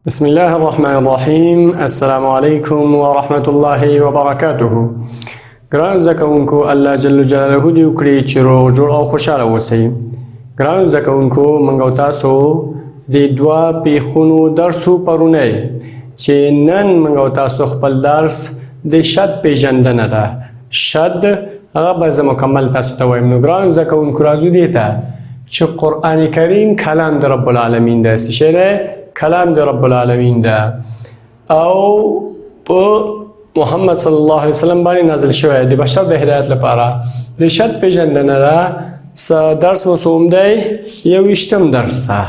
بسم الله الرحمن الرحیم. السلام علیکم ورحمت الله وبرکاته. ګران زده کوونکو، الله جل جلاله دې وکړي چې روغ جوړ او خوشحاله اوسئ. ګران زده کوونکو، موږ او تاسو د دوه پیښونو درس پرونی، چې نن موږ او تاسو خپل درس د شد پیژندنه ده. شد هغه به زه مکمل تاسو ته وایم. نو ګران زده کوونکو، راځو دې ته چې قرآن کریم کلام د رب العالمین ده. څه شی دی؟ کلام د رب العالمین ده او په محمد صلی الله علیه وسلم باندې نازل شوی د بشر د هدایت لپاره. د شد پیژندنه ده. درس مو څوم دی؟ 21م درس ده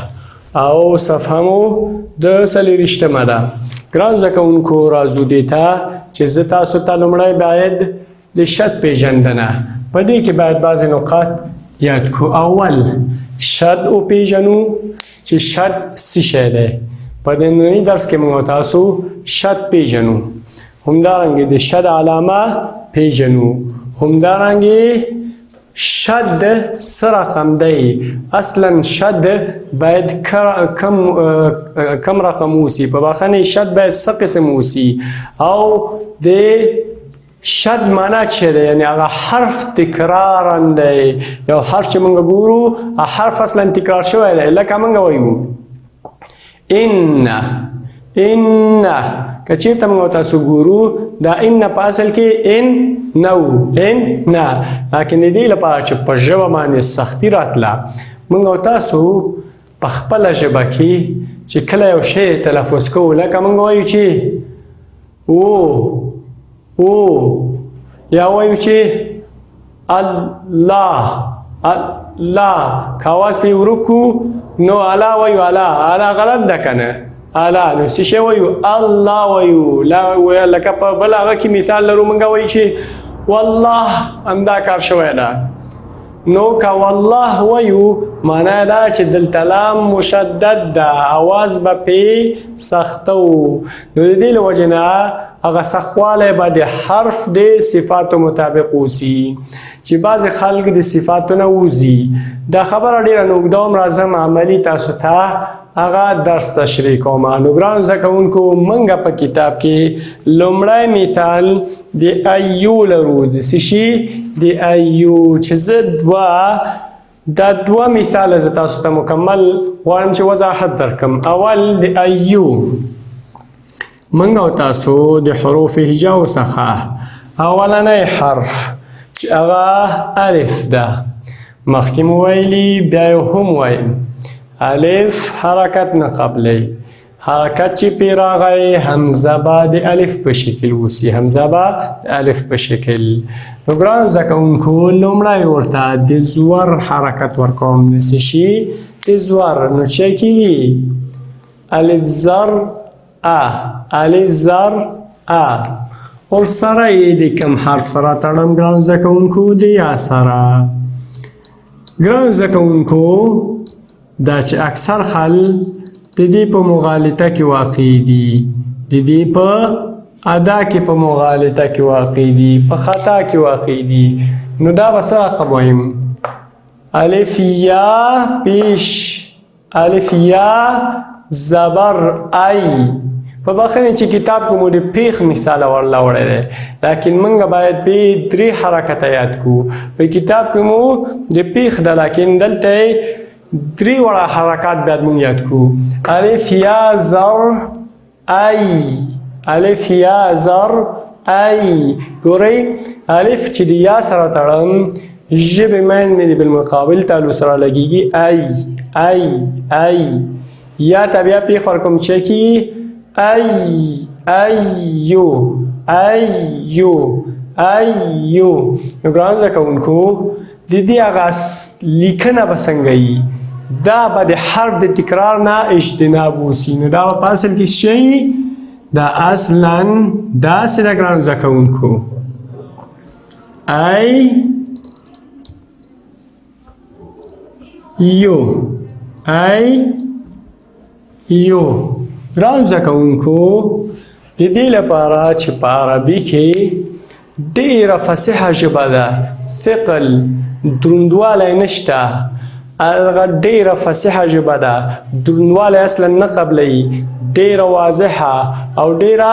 او صفحه مو د 24مه ده. ګران زده کوونکو، راځو دې ته چې زه تاسو ته لومړی باید د شد پیژندنه، په دې کې باید بعضې نقاط یاد کړو. اول شد وپیژنو چې شد څه شی دی. په ننني درس کې موږ تاسو شد پیژنو، همدارنګه د شد علامه پیژنو، همدارنګه شد څه رقم دی، اصلا شد باید کم رقم اوسي، په بخښنې شد باید څه قسم اوسي، او د شد معنا چې دی، یعنی هغه حرف تکرارا دی. یو حرف چې موږ ګورو، حرف اصلا تکرار شوی دی. لکه موږ وایو ان، ان. که چېرته موږ تاسو ګورو، دا ان په اصل کې ان نه وو، ان نه، لیکن د دې لپاره چې په ژبه باندې سختي راتله، موږ تاسو په خپله ژبه کې چې کله یو شی تلفظ کوو، لکه موږ وایو چې او او، یا وایو چې الله الله، که اواز پې ورک کړو نو الا وایو. الا الا غلط ده که نه؟ الا نو څه شی وایو؟ الله وایو. لا، لکه په بل هغه کې مثال لرو، موږ وایو چې والله، همدا کار شوی ده. نو که والله وایو، معنا دا چې دلته لام مشدد ده، اواز به پې سختو. نو د دې له وجې نه هغه سختوالی به د حرف د صفاتو مطابق اوسي، چې بعضې خلک د صفاتو نه وځي. دا خبره ډېره نوږده هم، راځم عملي تاسو ته هغه درس تشریح کوم. نو ګران زده کوونکو، موږ په کتاب کې لومړی مثال د ایو لرو. د څه شي؟ د ایو. چې زه دا دوه مثاله زه تاسو ته مکمل غواړم چې وضاحت درکم. اول د ایو. موږ او تاسو د حروف هجاو څخه اولنی حرف چې هغه الف ده، مخکې مو ویلي، بیا یې هم وایم، الف حرکت نه قبلوي. حرکت چې پې راغی، همزه به د الف په شکل اوسي، همزه به د الف په شکل. نو ګران زده کوونکو، لومړی ورته د زور حرکت ورکوم. د څه شي؟ د زور. نو څه کېږي؟ الف زر ا، الف زر ا. ور سره یې د کوم حرف سره تړم ګران زده کوونکو؟ د یا سره. ګران زده کوونکو، دا چې اکثر خلک د دې په مغالطه کې واقع دي، د دې په ادا کې په مغالطه کې واقع دي، په خطا کې واقع دي. نو دا به څه رقم وایم؟ الف یا پیش، الف یا زبر ای. په بخښنې چې کتاب کې مو د پیښ مثال ورله وړی دی، لیکن موږ باید پې درې حرکته یاد کړو. په کتاب کې مو د پیښ ده، لیکن دلته درې واړه حرکات باید موږ یاد کړو. الف یا زر ای، الف یا زر ای. ګورئ، الف چې د یا سره تړم، ژبې مین مې د بالمقابل تالو سره لګېږي. ای ای ای. یا ته بیا پیښ ورکوم چې کېږي ای ایو ایو ایو. نو ګران زده کوونکو، د دې هغه لیکنه به څنګه وي؟ دا به د حرف د تکرار نه اجتناب وسي. نو دا به په اصل کې شي، دا اصلا داسې ده ګران زده کوونکو، ای یو ای یو. ګران زده کوونکو، د دې لپاره چې په عربي کې ډېره فصیحه ژبه ده، ثقل دروندوالی نشته. هغه ډیره فصیحه ژبه ده، درونوالی اصلا نه قبلوي، ډیره واضحه او ډیره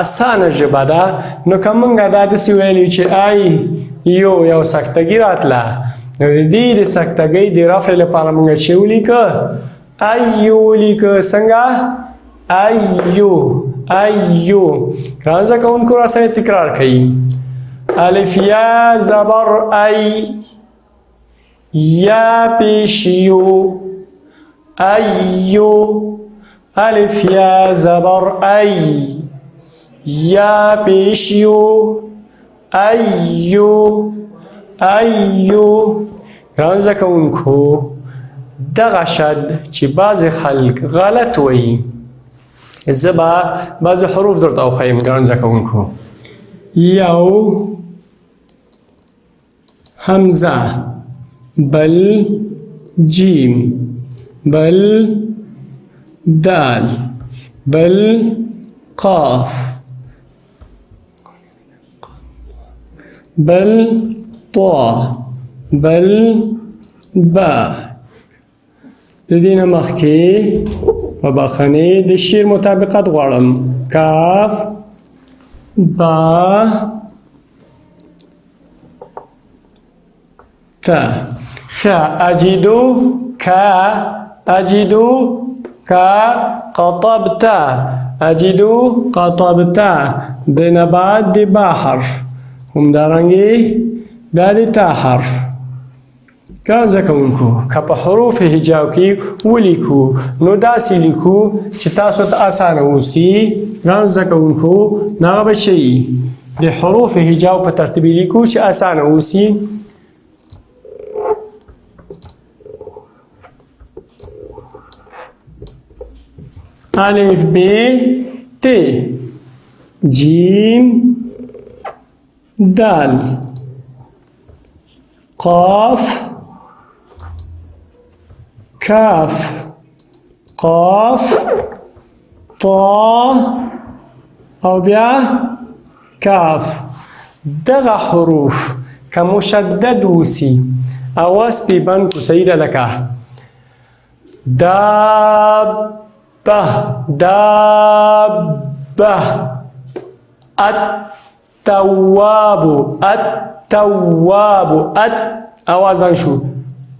اسانه ژبه ده. نو که مونږ دا داسې ویلي چې آی یو یو سکتګي راتله، نو د دې د سکتګۍ د رفع لپاره مونږ چې ولیکه؟ ایو ولیکه. څنګه؟ ایو ایو. ګران زده کوونکو را سره تکرار کوي. الف یا زبر ای، یا پیش یو، ایو. الف یا زبر ای، یا پیش یو، ایو ایو. ګران زده کوونکو دغه شد چې بعضې خلک غلط وایي، زه به بعضې حروف درته وښیم. ګران زده کوونکو یو همزه، بل جیم، بل دال، بل قاف، بل طا، بل با. د دې نه مخکې په بخښنې د شعر مطابقت غواړم. کاف با تا. ښه، اجدو کا، اجدو کا قطبت، اجدو قطبت. د نه بعد د با حرف، همدارنګې بیا د تا حرف. ګران زده کوونکو که په حروف هجاو کې ولیکو نو داسې لیکو چې تاسو ته اسانه اوسي. ګران زده کوونکو نو هغه به څه وي؟ د حروف هجاو په ترتیب لیکو چې اسانه اوسي. الف ب ت جیم دال قاف کاف قاف طا او بیا کاف. دغه حروف که مشدد اوسي اواز پې بند کو، صحیح ده؟ لکه دابه، دابه، التواب، التواب، ات اواز بند شو.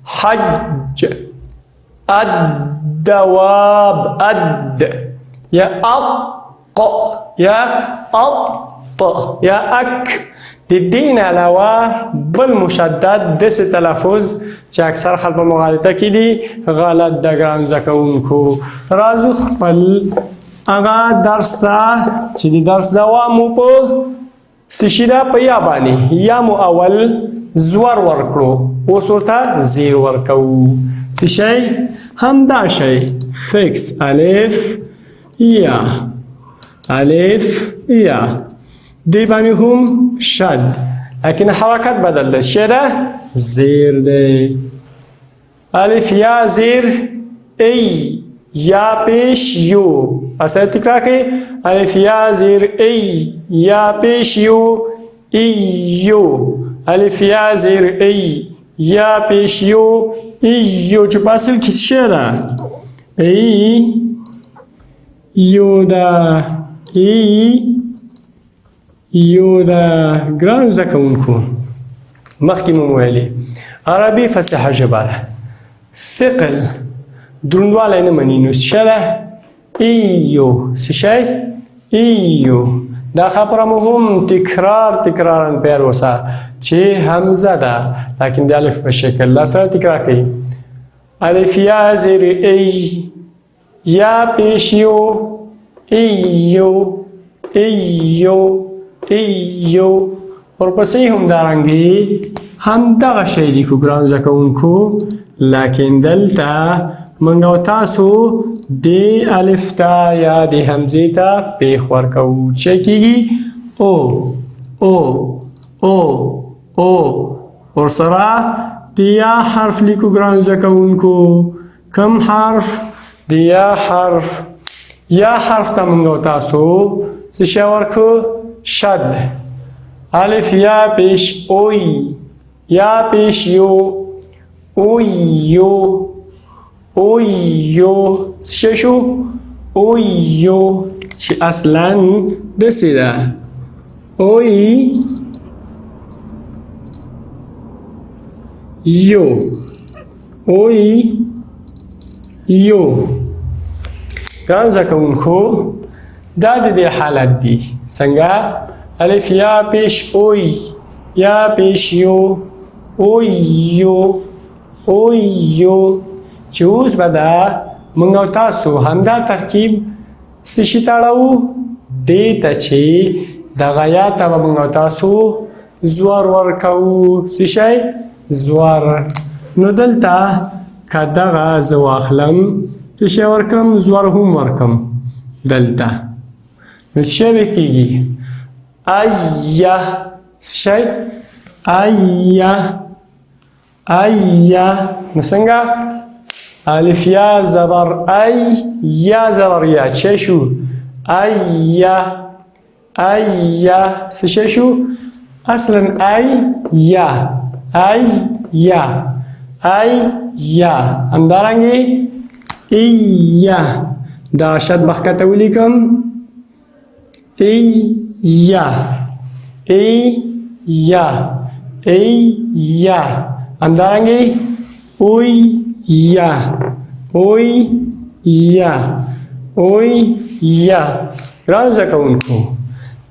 حج، الدواب، اد یا اق، یا اط، یا اک. د دې نه علاوه بل مشدد داسې تلفظ چې اکثر خلک په مغالطه کې دي، غلط ده. ګران زده کوونکو راځو خپل هغه درس ته چې د درس دوام مو په څه شي ده؟ په یا باندې. یا مو اول زور ورکړو، اوس ورته زیر ورکوو. څه شی؟ همدا شی فکس. الف یا، الف یا، دې باندې هم شد، لیکن حرکت بدل دی. څه ده؟ زیر دی. الف یا زیر ای، یا پیش یو. اصل تکرار کړئ. الف یا زیر ای، یا پیش یو، ایو. الف یا زیر ای، یا پیش یو، ایو. چې په اصل کې څه ده؟ ای یو ده، ای یو ده. ګران زده کوونکو مخکې مو ویلي عربي فصیحه ژبه ده، ثقل دروندوالی نه مني. نو څه ده؟ ایو. څه شی؟ ایو. دا خبره مو هم تکرار تکرارا پیر اوسه چې همزه ده، لیکن د الف په شکل. دا سره تکرار کوي. الف یا زیر ای، یا پیش یو، ایو ایو ایو. ورپسې همدارنګې همدغه شی لیکو ګران زده کوونکو، لیکن دلته موږ او تاسو د الف ته یا د همزې ته پیښ ورکوو. چې کېږي؟ او او او او. ورسره د یا حرف لیکو ګران زده کوونکو. کوم حرف؟ د یا حرف. یا حرف ته موږ او تاسو څه شی ورکو؟ شد. الف یا پیش اوی، یا پیش یو، اویو، اویو. څه شی شو؟ اویو، چې اصلا داسې ده، اوی یو، اوی یو. ګران زده کوونکو، دا د دې حالت دی. څنګه؟ الف یا پیش اوی، یا پیش یو، اویو، اویو. چې اوس به دا موږ او تاسو همدا ترکیب څه شي ته اړوو؟ دې ته چې دغه یا ته به موږ او تاسو زور ورکوو. څه شی؟ زور. نو دلته که دغه زه واخلم، څه شی ورکم؟ زور هم ورکم دلته، نو څه به کېږي؟ ایه. څه شی؟ ایه، ایه. نو څنګه؟ الف یا زبر ای، یا زبر یا، څه شو؟ ایه، ایه. څه شی شو؟ اصلا ای یا، ای یا، ای یا. همدارنګې ایه، دا شد به ښکته ولیکم، ای یا، ای یا، ای یا. همدارنګې اوی یا، اوی یا، اوی یا. ګران زده کوونکو،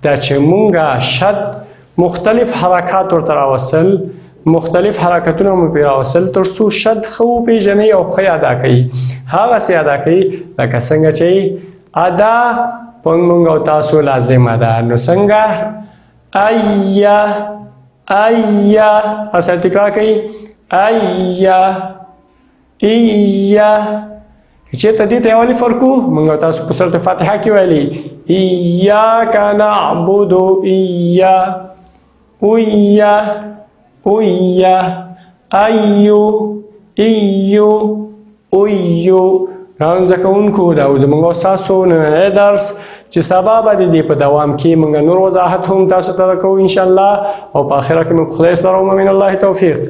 دا چې مونږه شد مختلف حرکات ورته راوستل، مختلف حرکتونه مو پرې راوستل، تر څو شد ښه وپېژنئ او ښه یې ادا کوي، هغسې ادا کوي لکه څنګه چې ادا په مونږ او تاسو لازمه ده. نو څنګه؟ ایا، ایا. اصل تکرار کوي، ایا، ایا. چېرته دې ته یو الف ورکو؟ مونږ تاسو په سورت فاتحه کې ویلي، ایاک نعبدو، ایا، اویا، اویا، ایو، ایو، اویو. ګرانو زده کوونکو، دا و زموږ او ستاسو نننی درس، چې سبا به د دې په دوام کې موږ نور وضاحت هم تاسو ته درکوو انشاءالله. او په آخره کې مو په خدای سپارو. من الله توفیق.